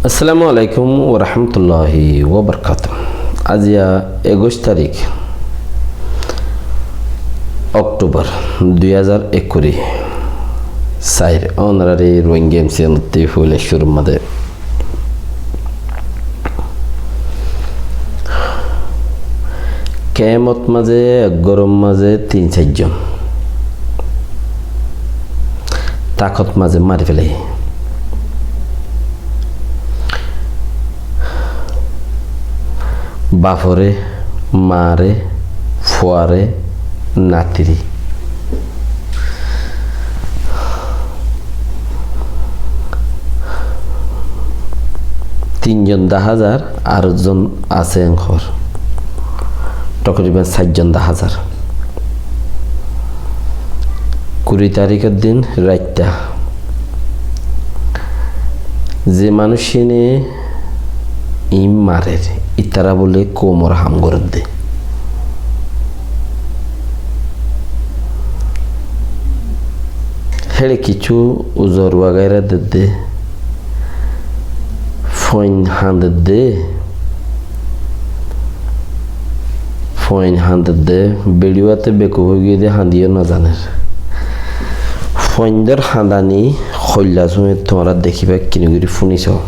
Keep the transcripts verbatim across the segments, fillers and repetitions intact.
Assalamu alaikum warahmatulláhi wabarakátuhu. Aijja ekuic tarík Októbar dui házar ekkuri. Sair ónorare Rohingya M C N ottú foila cúrur mazé kemot mazé ek góror mazé tin sair zon takot mazé mari félaiye. Bafore, mare, fuare, natire. Tin zon dahá zar, ar zon asé en hoór. Tokriban sair zon dahá zar. Kuri taríkor din raitta ze manúic cíne iín marer, ítara bóle koumor ham gorédde. Héçe kissú uzor wagaira dedde, foin hañdedde, foin hañdedde, beçuwate bekuf óigiyede hañdiyó nozaner. Foindor hañdani hoilla suñe tuáñra dekíba, kinigorí fúniso.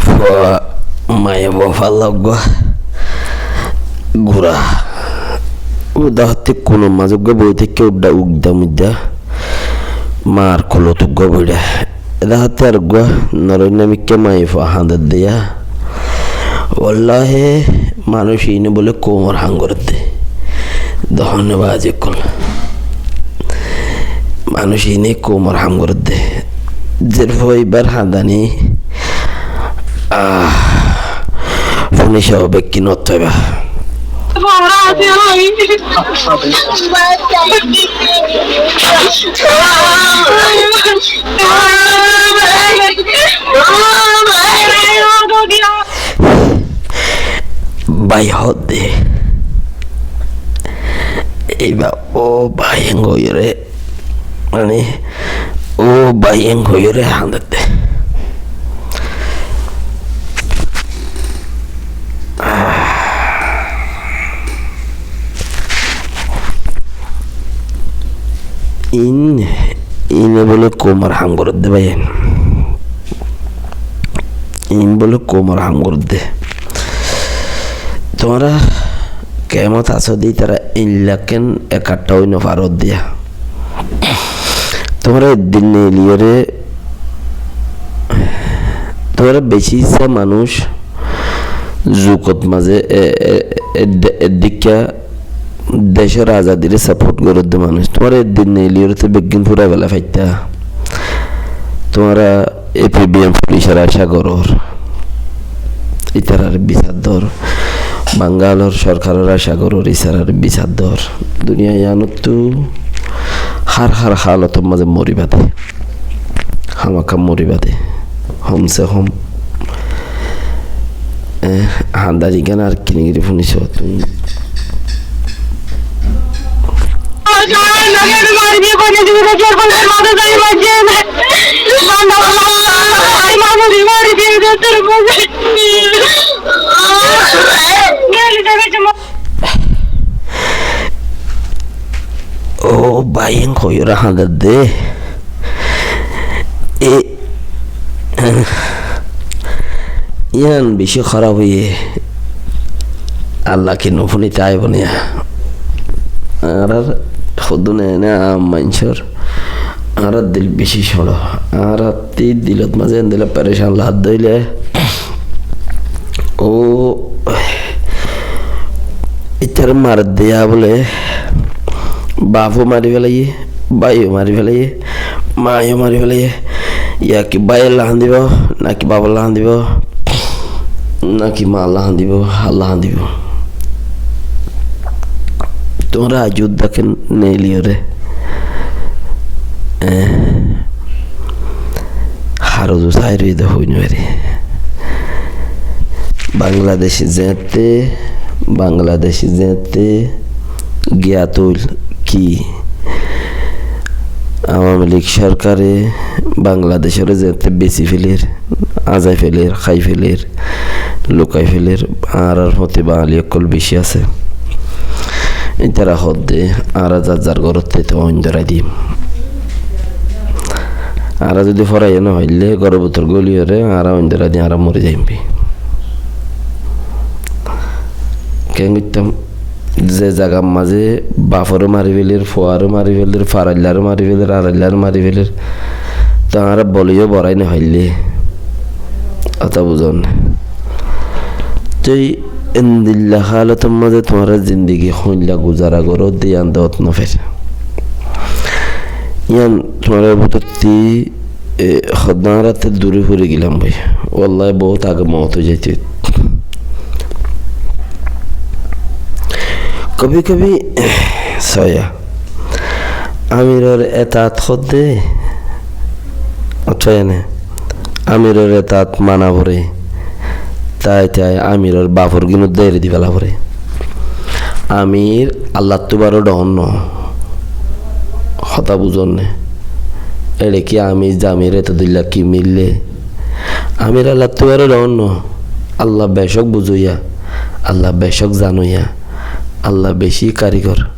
Fua, maiyafuwa falla uggúa gura. Uda hotte kunor mazé uggúa boói táikke udda ugda mudda maar kulot uggúa boiçá. Eda hotte ar uggúa noroinna mikká maiyafuwa hañdedde yá. Wallahi, manúic iíne bóle koumor ham gorédde. Dohóne baazi ókkol. Manúic iíne koumor ham gorédde. Zerfua ibár hañdani, ah, fúni só bekkí notfaiba. Bái hoódde. Ibá ó bái en hoiyóre, mane, ó bái en hoiyóre hañdedde. Iín, iíne bóle koumor ham gorédde bái en. Iín bóle koumor ham gorédde. Tuáñra kemot asó de ítara iín lakkén ekattha ói nofaródde yá. Tuáñra eddin neeliyóre, tuáñra bicí issá manúic zukot mazé e, e, e, edde-, eddikká decór azadiré sapót goródde manúic. Tuáñra eddin neeliyóre to beggín fúrai félai faittá. Tuáñra A P B M pulisor acá gorór, ítarar bisar dór. Bangalor sorkaror acá gorór, ítarar bisar dór. Duniya yíanottú hár hár hálotor mazé moribá de. Hámaka moribá de. Hom se hom, eh, hañdari gán ar kini gorí fúniso tuñí? Ó bái, en hoiyóre hañdedde. E, yián bicí hóraf óiye. Alla ki nofúnita aibó niya? Añárar hodún ene aam maincór, añárar dil bicí cóñço. Añárar tí dilot mazé endilla perecán lagadde óile, ó, ítare maredde yá bóle, Bafo mari félaiye, báiyo mari félaiye, mayo mari félaiye. Yá ki báiyolla hañdibo, náki bafolla hañdibo, náki maolla hañdibo, Allah hañdibo. Tuáñra aijjó dé ken neiliyóre. Eh, harozu sair óiye dé hoi no fari. Bangladec zeéñtte, Bangladec zeéñtte giya tóil ki? Awami Lig sorkare Bangladecoré zeéñtte besi féler, azai féler, hái féler, lukai féler, añárar foti Bangali ókkol beci asé. Ítara hoódde, añára zar zar górot táito oin dorai dim. Añára zodi foraiyé no faillé, góror bútore góliyoré añára oin dorai di, añára mori zaiyum bi. Keén goittám? Ze zagar mazé baforé mari féler, fuaré mari féler, faraillaré mari féler, araillaré mari féler, te añára boliyó borai no faillé. Hotá buzón né? Te endilla hálotor mazé tuáñra zindigi hoilla guzara goródde, yián dót no fer. Yián tuáñrar bútotti, e, hoddé añárattú dure fori gilám bái. Wallahi, bout age moot ói zaito. Kobi kobi, soya, amiror etaat hoódde, otfá yane, amiror etaat mana foré, tai tai amiror bafor gín uddá eri di féla foré. Amir Allattú baré dhoóñr no. Hotá buzón né? Eçe ki amir zamir eto dilla ki mille? Amir Allattú baré dhoóñr no. Allah becók buzóya, Allah becók zanoya, Allah beci karigor,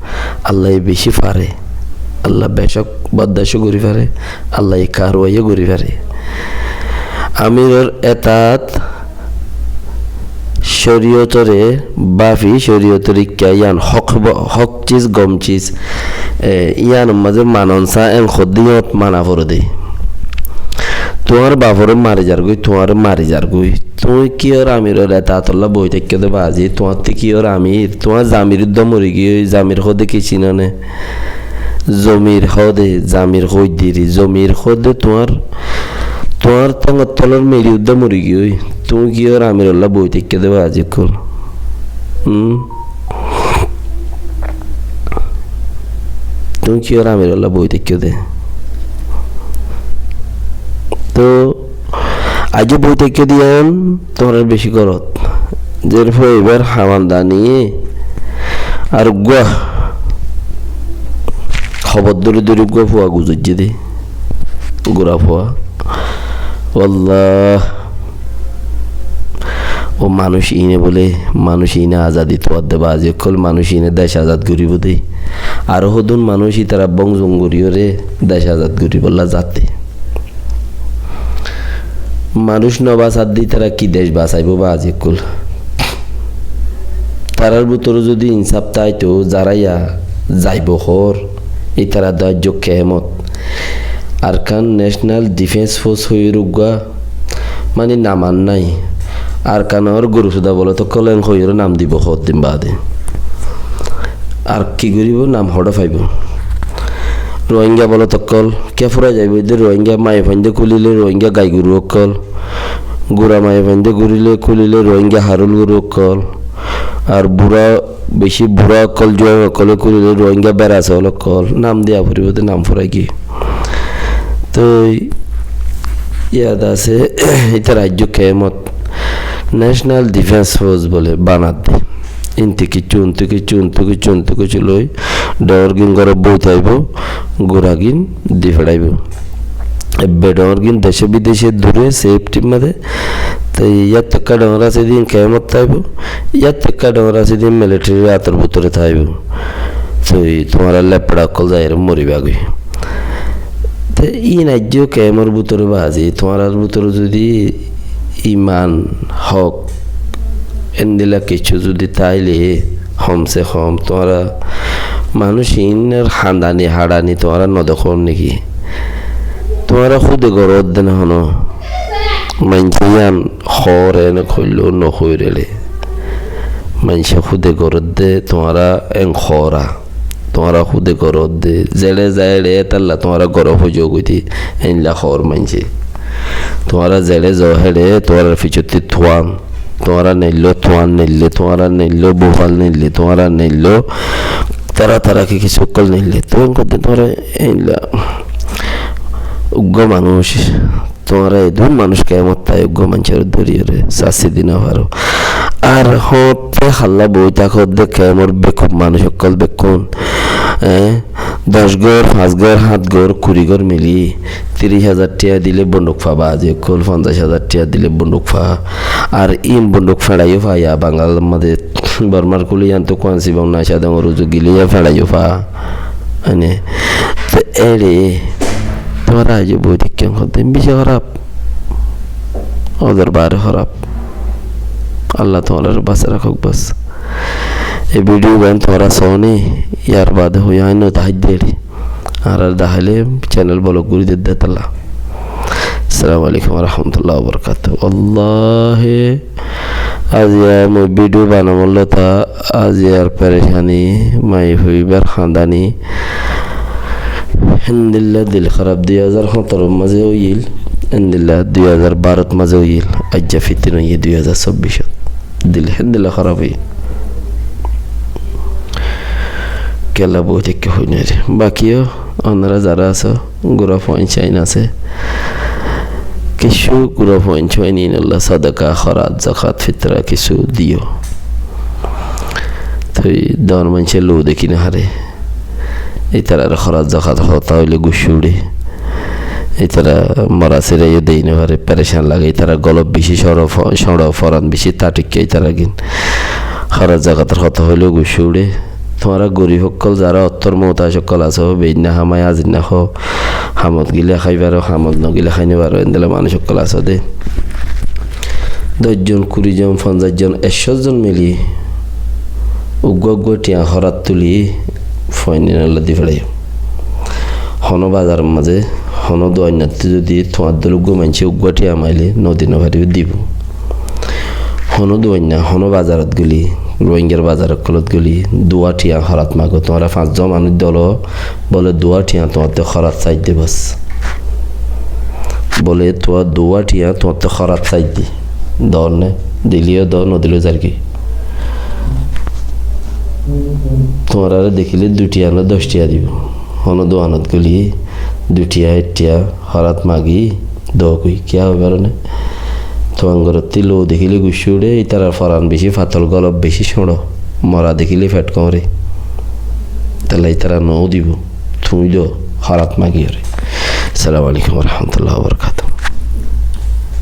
Allah beci fare, Allah becók boddaco gorí fare, Allah karwaiyo gorí fare. Amiror etaat córiyotoré báfi, córiyotor ikká yián hók bo-, hók cis, gom cis, e, yiánor mazé manon sá en hoddé yiáñt mana foré dé. Tuáñr baforé mari zargói, tuáñre mari zargói. Tuñí kiyór amiror etaatolla boi táikko dé bazi, tuáñttú kiyór amir, tuáñr zamir uddá mori giyói, zamir hoódde ki cinó né? Zomir hoódde, zamir hoóidde ri, zomir hoódde tuáñr, tuáñr théngor tolor meçi uddá mori giyói. Tuñí kiyór amirolla boi táikko dé bazi ókkol? Hum? Tuñí kiyór amirolla boi táikko dé? Tó aijjó boi táikko dé yián tuáñrar beci gorot. Zerfua ibár hamandani ar uggúa hobor dóri dóri uggúa fua guzoijjé dé. Gura fua. Wallah. Ó manúic iíne bóle, manúic iíne azadi tuadde bazi ókkol, manúic iíne dec azad goríbou dé. Aró hodún manúic ítara bóñzon goríyoré dec azad goríbolla zatte. Manúic no basadde ítara ki dec basaibóu bazi ókkol? Tarár bútore zudi insáf táito, zará ya zaibou hoór, ítara dé aijjó kemot. Arkan National Defence Force hoiyóre uggúa, mani nam ar nái. Arkanor gorusuda bolot ókkol en hoiyóre nam dibou hoddin baade. Ar ki goríbou, nam hoçé faibou? Rohingya bolot ókkol, kiyá fúrai zaibou dé Rohingya, maiyafuain dé kúlile Rohingya gai goru ókkol, gura maiyafuain dé goríle, kúlile Rohingya harul goru ókkol, ar bura, beci bura ókkol, juwan ókkole kúlile Rohingya berasol ókkol, nam diya foribóu dé, nam fúrai giyói. Toi yad asé, ítara aijjó kemot National Defence Force bole banadde. Inti kiccú, untu kiccú, untu kiccú, untu kiccú loi dhoóñr gín górot boi táibou, gura gín di feçaibou. Ebbe dhoóñr gín dece bidece dure seftir mazé. Toi yáttu ekká dhoóñr asé din kemot táibou, yáttu ekká dhoóñr asé din militarir átor bútore táibou. Toi tuáñra leppera ókkol zaiyóre moribá goi. Te iín aijjó kemor bútore bazi, tuáñrar bútore zudi iman, hók, endilla kiccú zudi táile, hom se hom tuáñra manúic iínor handani haçani tuáñra no dekór néki? Tuáñra húde goródde né honó? Maincé yián hoór, ene hoilé no hoóir ele. Maincé húde goródde, tuáñra en hoóra. Tuáñra húde goródde, zeçé za éçe, étalla tuáñra goró fúizo goití, éilla hoór maincé. Tuáñra zeçé zo héçe, tuáñrar ficottí tuán, tuáñra neilló tuán neillé, tuáñra neilló bufal neillé, tuáñra neilló tara tara ki kissú ókkol neillé. Tuáñra hoódde tuáñra éilla uggúa manúic, tuáñra edún manúic kemot tái uggúa maincóre dóriyoré sassi di nofaró. Ar hoóñtte halla boói tákodde kemor bekuf manúic ókkol bekkún, e, doc gór, fañs gór, háñt gór, kuri gór mili tiríc házar thiañ dile bonduk fa, bazi ókkol fonzaic házar thiañ dile bonduk fa. Ar íin bonduk feçaiyó fa, ya Bangalor mazé Bormar kúli yíantu kuansi bong naca dongor uzu gile yían feçaiyó fa. Mane, te éçe tuáñra aijjó boói táikkan hoódde beci hóraf. Ódor baáre hóraf. Allah tuáñrare basai rakók bas. E bidiyó gán tuáñra soóni, yar baade hoiyó aññí no daháidde éçe. Añárar daháile cenel bolok gorí dedde étalla. Assalamu alaikum warahmatullahi wabarakatuhu. Wallahi, aziya mui bidiyó banamólla ta aziyar perecani, maiyafuaibár hañdani, héndilla dil hóraf dui házar háñtaror mazé óiyil, héndilla dui házar bárot mazé óiyil, aijja fitin óiye dui házar sobbicót. Dil héndilla hóraf óiye. Kiyólla boói táikka hoói nofaré. Bakiyó onorá zará asó, gura fuain sáin asé. Kissú gura fuain sáin iínolla sodaka, hórat, zakat, fitra kissú diyó. Toi doóñr maincé lou dekí nofaré. Ítarar hórat zakator hotá hoilé guccá uçé. Ítara mora siraiyo dei nofaré, perecan lage. Ítarar golob bicí cóñço, fo-, cóñço, foran bicí tathikká ítaragín. Hórat zakator hotá hoilé guccá uçé. Tuáñra gorif ókkol, zará ottór muhtac ókkol asó, beinna hámai azin nahó, hamot gile hái faró, hamot nogile hái nofaró, endilla manúic ókkol asó dé. Doc zon, kuri zon, fonzaic zon, ekcó zon mili uggúa uggúa thiañ hórat tuli fuain iínolla di feçaiyó. Honó bazaror mazé honó duainnattú zodi tuáñr dóilla uggúa maincé uggúa thiañ maile nodi nofaribó, dibó. Honó duainna, honó bazarot goli, Ruáingar bazar ókkolot goli, duwa thiañ hórat magó, tuáñra fañs zon manúic dolo, bóle duwa thiañ tuáñtte hórat saidde bas. Bóle tuáñr duwa thiañ tuáñtte hórat saidde. Doónne, dileyó doó, nodileyó zargói. Tuáñráre dekíle dui thiañ no doc thiañ dibó. Honó duanot goli dui thiañ, ek thiañ hórat magi doógoi, kiyá hoibar né? Tuáñr gorottí lou dekíle guccá uçé, ítarar foran bicí fatol, golob bicí cóñço, mora dekíle feth kóñre. Tólla ítara noó dibó, tuñí doó hórat magiyóre. Assalamu alaikum warahmatullahi wabarakatuhu.